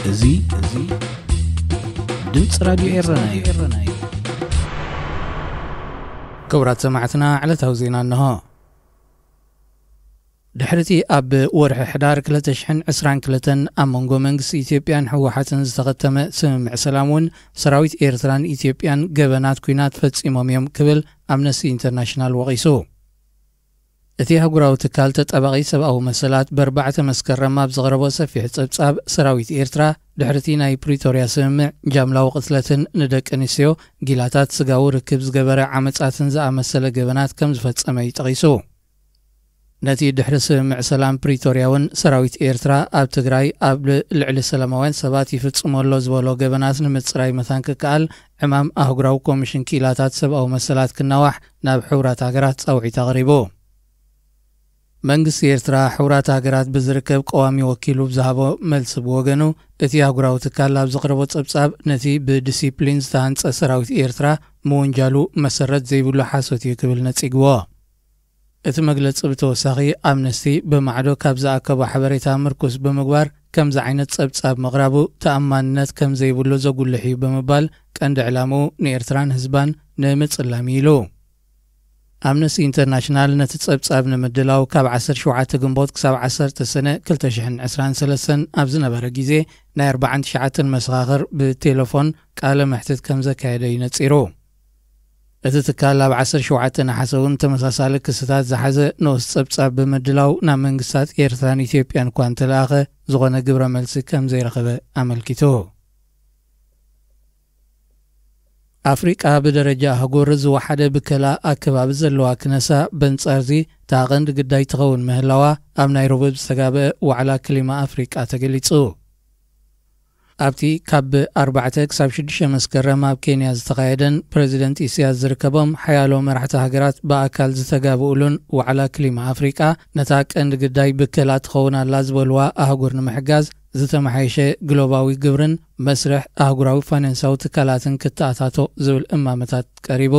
እዚ፣ እዚ ድምፂ ራዲዮ ኤረና እዩ። ክቡራት ሰማዕትና፣ ዕለታዊ ዜና እንሆ። ድሕሪቲ ኣብ ወርሒ ሕዳር ክልተ ሽሕን ዕስራን ክልተን ኣብ መንጎ መንግስቲ ኢትዮጵያን ህወሓትን ዝተኸተመ ስምምዕ ሰላም እውን፣ ሰራዊት ኤርትራን ኢትዮጵያን ገበናት ኲናት ፈጺሞም እዮም ክብል ኣምነስቲ ኢንተርናሽናል ወቒሱ። እቲ ኣህጉራዊ ትካል ተጣባቒ ሰብኣዊ መሰላት ብኣርባዕተ መስከረም ኣብ ዘቕረቦ ሰፊሕ ጸብጻብ፣ ሰራዊት ኤርትራ ድሕሪቲ ናይ ፕሪቶርያ ስምምዕ ጃምላዊ ቅትለትን ንደቂ ኣንስትዮ ጊላታት ስጋዊ ርክብ ዝገበረ ዓመጻትን ዝኣመሰለ ገበናት ከም ዝፈጸመ እዩ ጠቒሱ። ነቲ ድሕሪ ስምምዕ ሰላም ፕሪቶርያ እውን ሰራዊት ኤርትራ ኣብ ትግራይ ኣብ ልዕሊ ሰላማውያን ሰባት ይፍጽሞ ኣሎ ዝበሎ ገበናት ንምጽራይ መታን ክከኣል፣ ዕማም ኣህጉራዊ ኮሚሽን ክኢላታት ሰብኣዊ መሰላት ክናዋሕ ናብ ሕቡራት ሃገራት ጻውዒት ኣቕሪቡ። መንግስቲ ኤርትራ፣ ሕቡራት ሃገራት ብዝርከብ ቀዋሚ ወኪሉ ብዝሃቦ መልሲ ብወገኑ፣ እቲ ኣህጉራዊ ትካል ኣብ ዘቕረቦ ጸብጻብ፣ ነቲ ብዲሲፕሊን ዝተሃንጸ ሰራዊት ኤርትራ ምውንጃሉ መሰረት ዘይብሉ ሓሶት እዩ ክብል ነጺግዎ። እቲ መግለጺ ብተወሳኺ፣ ኣምነስቲ ብማዕዶ ካብ ዝኣከቦ ሓበሬታ ምርኩስ ብምግባር፣ ከምዚ ዓይነት ጸብጻብ ምቕራቡ ተኣማንነት ከም ዘይብሉ ዘጉልሕ እዩ ብምባል፣ ቀንዲ ዕላምኡ ንኤርትራን ህዝባን ንምጽላም እዩ ኢሉ። ኣምነስቲ ኢንተርናሽናል ነቲ ጸብጻብ ንምድላው ካብ ዓሰርተ ሸውዓተ ግንቦት ክሳብ ዓሰርተ ሰነ ክልተ ሽሕን ዕስራን ሰለስተን ኣብ ዝነበረ ግዜ ናይ ኣርባዓን ትሽዓተን መሰኻኽር ብቴሌፎን ቃለ መሕትት ከም ዘካየደ እዩ ነጺሩ። እቲ ትካል ኣብ ዓሰርተ ሸውዓተ ነሓሰ እውን ተመሳሳሊ ክስታት ዝሓዘ ንኡስ ጸብጻብ ብምድላው ናብ መንግስታት ኤርትራን ኢትዮጵያን እኳ እንተለኣኸ፣ ዝኾነ ግብረ መልሲ ከም ዘይረኸበ ኣመልኪቱ። ኣፍሪቃ ብደረጃ ኣህጉር ዝወሓደ ብከላ ኣከባቢ ዘለዋ ክነሳ፣ በንጻርዚ እታ ቀንዲ ግዳይ ትኸውን ምህላዋ ኣብ ናይሮቢ ብዝተጋብአ ዋዕላ ክሊማ ኣፍሪቃ ተገሊጹ። ኣብቲ ካብ ኣርባዕተ ክሳብ ሽዱሽተ መስከረም ኣብ ኬንያ ዝተኻየደን ፕረዚደንት ኢሳያስ ዝርከቦም ሓያሎ መራሕቲ ሃገራት ብኣካል ዝተጋብኡሉን ዋዕላ ክሊማ ኣፍሪቃ፣ ነታ ቀንዲ ግዳይ ብከላ ትኸውን ኣላ ዝበልዋ ኣህጉር ንምሕጋዝ፣ ዝተመሓየሸ ግሎባዊ ግብርን መስርሕ ኣህጉራዊ ፋይናንሳዊ ትካላትን ክተኣታቶ ዝብል እማመታት ቀሪቡ።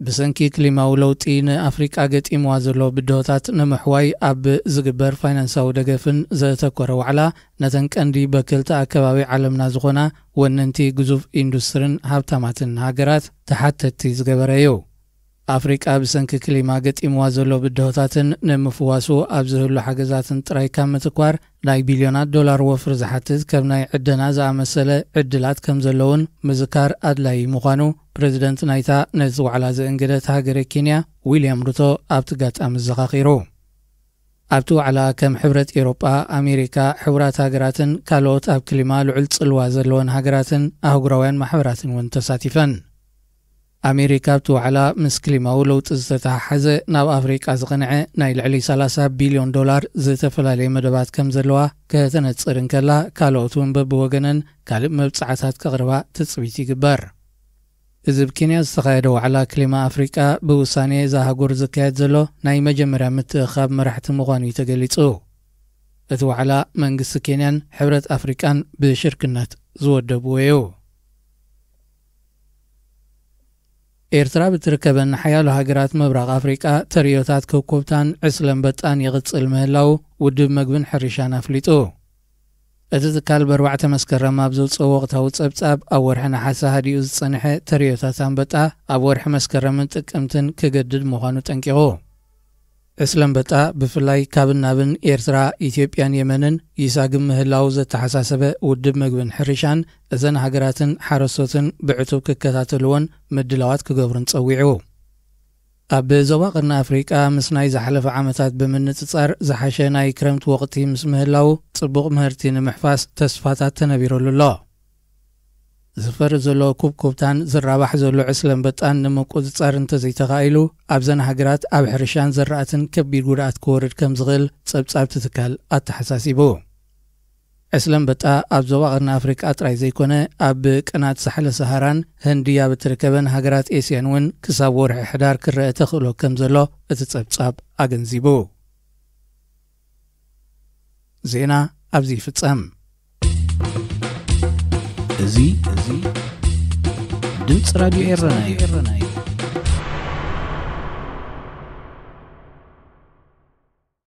ብሰንኪ ክሊማዊ ለውጢ ንኣፍሪቃ ገጢምዋ ዘሎ ብድሆታት ንምሕዋይ ኣብ ዝግበር ፋይናንሳዊ ደገፍን ዘተኮረ ዋዕላ፣ ነተን ቀንዲ በክልቲ ኣከባቢ ዓለምና ዝኾና ወነንቲ ግዙፍ ኢንዱስትርን ሃብታማትን ሃገራት ተሓተትቲ ዝገበረ እዩ። ኣፍሪቃ ብሰንኪ ክሊማ ገጢምዋ ዘሎ ብድሆታትን ንምፍዋሱ ኣብ ዝህሉ ሓገዛትን ጥራይ ካብ ምትኳር፣ ናይ ቢልዮናት ዶላር ወፍሪ ዝሓትት ከም ናይ ዕደና ዝኣመሰለ ዕድላት ከም ዘለውን ምዝካር ኣድላዪ ምዃኑ ፕረዚደንት ናይታ ነዚ ዋዕላ ዘእንገደት ሃገረ ኬንያ ዊልያም ሩቶ ኣብቲ ኣጋጣሚ ኣዘኻኺሩ። ኣብቲ ዋዕላ ከም ሕብረት ኤውሮጳ፣ ኣሜሪካ፣ ሕቡራት ሃገራትን ካልኦት ኣብ ክሊማ ልዑል ጽልዋ ዘለወን ሃገራትን ኣህጉራውያን ማሕበራትን እውን ተሳቲፈን። ኣሜሪካ ኣብቲ ዋዕላ ምስ ክሊማዊ ለውጢ ዝተተሓሓዘ ናብ ኣፍሪቃ ዝቐንዐ ናይ ልዕሊ ሰላሳ ቢልዮን ዶላር ዝተፈላለየ መደባት ከም ዘለዋ ከተነጽር እንከላ፣ ካልኦት እውን በብወገነን ካልእ መብጽዓታት ከቕርባ ትጽቢት ይግበር። እዚ ኣብ ኬንያ ዝተኻየደ ዋዕላ ክሊማ ኣፍሪቃ ብውሳኔ እዛ ኣህጉር ዝካየድ ዘሎ ናይ መጀመርያ ምትእኻብ መራሕቲ ምዃኑ እዩ ተገሊጹ። እቲ ዋዕላ መንግስቲ ኬንያን ሕብረት ኣፍሪቃን ብሽርክነት ዝወደብዎ እዩ። ኤርትራ ብትርከበን ሓያሎ ሃገራት ምብራቕ ኣፍሪቃ ተርእዮታት ክኩብታን ዕስለ ኣንበጣን ይቕጽል ምህላው ውድብ መግብን ሕርሻን ኣፍሊጡ። እቲ ትካል ብኣርባዕተ መስከረም ኣብ ዘውጽኦ ወቕታዊ ጸብጻብ፣ ኣብ ወርሒ ነሓሰ ሃዲኡ ዝጸንሐ ተርእዮታት ኣንበጣ ኣብ ወርሒ መስከረምን ጥቅምትን ክገድድ ምዃኑ ጠንቂቑ። ዕስለ ኣንበጣ ብፍላይ ካብን ናብን ኤርትራ፣ ኢትዮጵያን የመንን ይሳግም ምህላው ዘተሓሳሰበ ውድብ መግብን ሕርሻን፣ እዘን ሃገራትን ሓረስቶትን ብዕቱብ ክከታተልዎን ምድላዋት ክገብሩን ጸዊዑ። ኣብ ዞባ ቀርኒ ኣፍሪቃ ምስ ናይ ዝሓለፈ ዓመታት ብምንጽጻር ዝሓሸ ናይ ክረምቲ ወቕቲ ምስ ምህላው፣ ጽቡቕ ምህርቲ ንምሕፋስ ተስፋታት ተነቢሩሉ ኣሎ። ዝፈሪ ዘሎ ኩብኩብታን ዝራባሕ ዘሎ ዕስለ ኣንበጣን ንምቁጽጻር እንተዘይተኻኢሉ፣ ኣብዘን ሃገራት ኣብ ሕርሻን ዘራእትን ከቢድ ጉድኣት ክወርድ ከም ዝኽእል ጸብጻብ እቲ ትካል ኣተሓሳሲቡ። ዕስለ ኣንበጣ ኣብ ዞባ ቀርኒ ኣፍሪቃ ጥራይ ዘይኮነ፣ ኣብ ቅናት ሳሕለ ሰሃራን ህንዲ ኣብ እትርከበን ሃገራት ኤስያን እውን ክሳብ ወርሒ ሕዳር ክረአ ተኽእሎ ከም ዘሎ እቲ ጸብጻብ ኣገንዚቡ። ዜና ኣብዚ ይፍጸም። እዚ፣ እዚ ድምፂ ራዲዮ ኤረና እዩ።